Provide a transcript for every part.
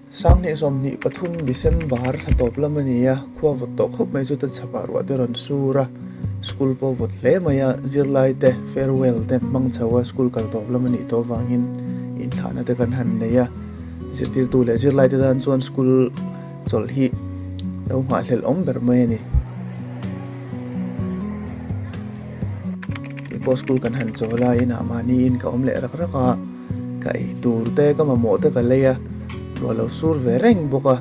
Sanghnih 23 December thla tawp lam a ni a, khua vawt tawh khawp mai chu ta chhapah ruah te rawn sur a, school pawh vawt hle mai a, zirlai te farewell te hmang chho a, school kal tawp lam a nih tawh avangin inthlahna te kan han nei a, zirtirtu leh zirlai te tan chuan school chawlh hi lo nghahhlelh awm ber mai a ni. Keipawh school kan han chawl a, inah mahniin ka awm leh rak rak a. Ka ei tur te ka mamawh te ka lei a, ruah lo sur ve reng bawk a,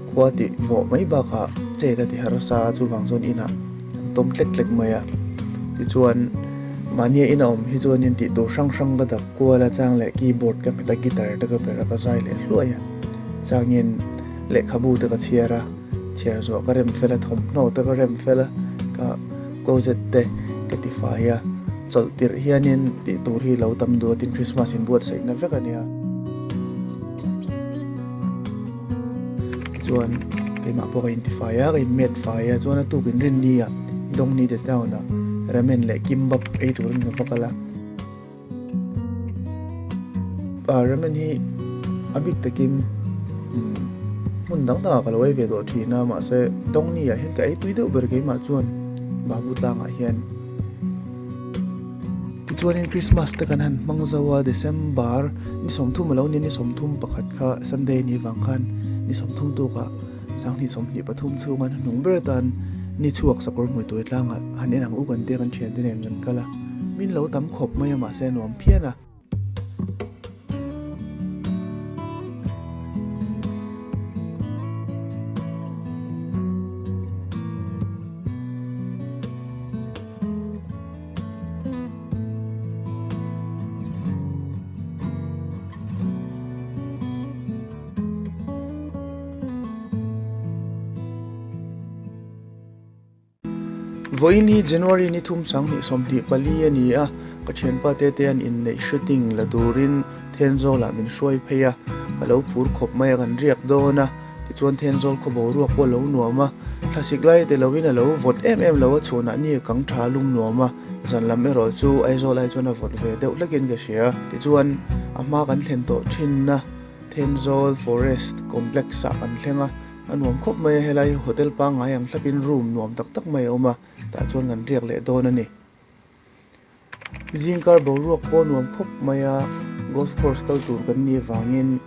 khua tih vawh mai bakah chet a ti harsa a, chuvang chuan inah an tawm tlek tlek mai a. Tichuan mahnia ina awm hi chuanin tih tur hrang hrang ka dap kual a, chang leh keyboard ka hmet a, guitar te ka perh a, ka zai leh hluai a, changin lehkhabu te ka chhiar a, chhiar zawh ka rem fel a, thawmhnaw te ka rem fel a, ka closet te ka tifai a. Chawlh tirh hianin tih tur hi lo tam duh a tin Christmas in buatsaihna vek a nia. Tichuan keimah pawh ka intifai a, ka inmet fai a, chuan a tuk inrinni ah Dongni te town ah ramen leh kimbap ei turin ka va kal a. Ramen hi a bik takin hmun dang dangah ka lo ei ve tawh thin a, mahse Dongni ah hian ka ei tui deuh ber keimah chuan Babu tlangah hian. Tichuanin Christmas te kan han hmang zo a, December ni 30 a lo ni, ni 31 kha Sunday ni vang khan ni 30 tukah Sanghnih 23 chhunga hnuhnung ber atan ni chhuak sakawr hmui tuai tlangah han en ang u kan tia kan thiante nen kan kal a, min lo tam khawp mai a mahse a nuam phian a. Vawiin hi January ni thum 2024 a ni a, ka thianpa tete an inneih shooting la turin Thenzawl-ah min hruai phei a, ka lo phur khawp mai a kan riak dawn a, tichuan Thenzawl khaw boruak pawh a lo nuam a, thlasik lai te loin a lo vawt em em lo a, chhunah ni a kang tha lum nuam a, zan lam erawh chu Aizawl ai chuan a vawt ve deuh hlekin ka hria, tichuan a hma kan thlen tawh thinna Thenzawl Forest Complex-ah kan thleng a. A nuam khawp mai a, helai hi hotel pangngai ang thlapin room nuam tak tak mai a awm a, tah chuan kan riak leh dawn a ni. Zingkar boruak pawh nuam khawp mai a, golf course kal tur kan nih avangin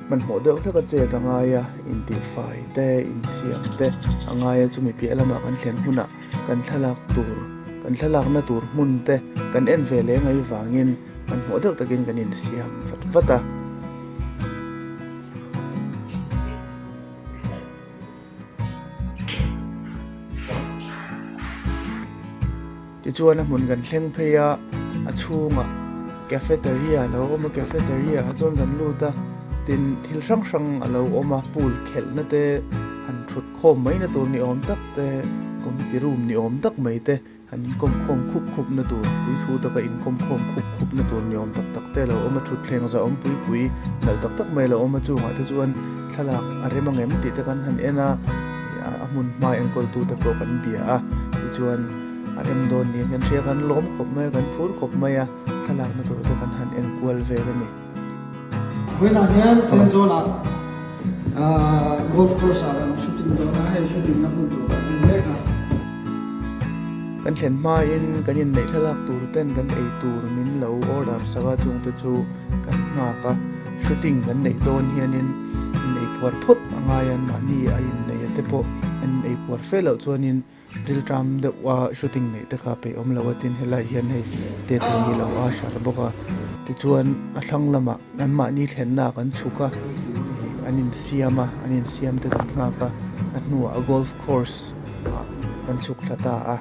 hmanhmawh deuh hlek a chet a ngai a, intihfai te, insiam te a ngai a, chumi piah lamah kan thlen hunah kan thlalak tur, kan thlalakna tur hmun te kan en ve leh ngai vangin hmanhmawh deuh takin kan insiam vat vat a. Tichuan a hmun kan thleng phei a, a chhungah cafeteria a lo awm a, cafeteria ah chuan kan lut a, tin thil hrang hrang a lo awm a, pool khelhna te han thut khawm mai na tur ni awm tak te, committee room ni awm tak mai te. An inkawm khawm khup khup na tur, puithu taka inkawm khawm khup khup na tur ni awm tak tak te a lo awm a, thutthleng za awm pui pui nalh tak tak mai a lo awm a, chungah te chuan thlalak a rem ang em tih te kan han en a, a hmun hma enkawltu te pawh kan bia a, tichuan a rem dawn niin kan hria, kan lawm khawp mai a, kan phur khawp mai a, thlalak na tur te kan han en kual vel a ni. Vawiinah hian Thenzawl-ah golf course-ah kan shooting dawn a, hei shooting na hmun tur kan en mek a. Kan thlen hmain kan inneih thlalak tur ten kan ei tur min lo order sak a, chungte chu kan nghak a, shooting kan neih dawn hianin inei puar phawt a ngai a, mahni a inneih a te pawh an inei puar fe loh chuanin Rilṭam deuh a shooting neih te kha peih awm lo a tin helai hian hei te thei ni lo a hrar bawk a tichuan a thlang lamah an mahni thlenna ah kan chhuk a ih an insiam a an insiam te kan nghak a a hnuah golf course ah kan chhuk thla ta a.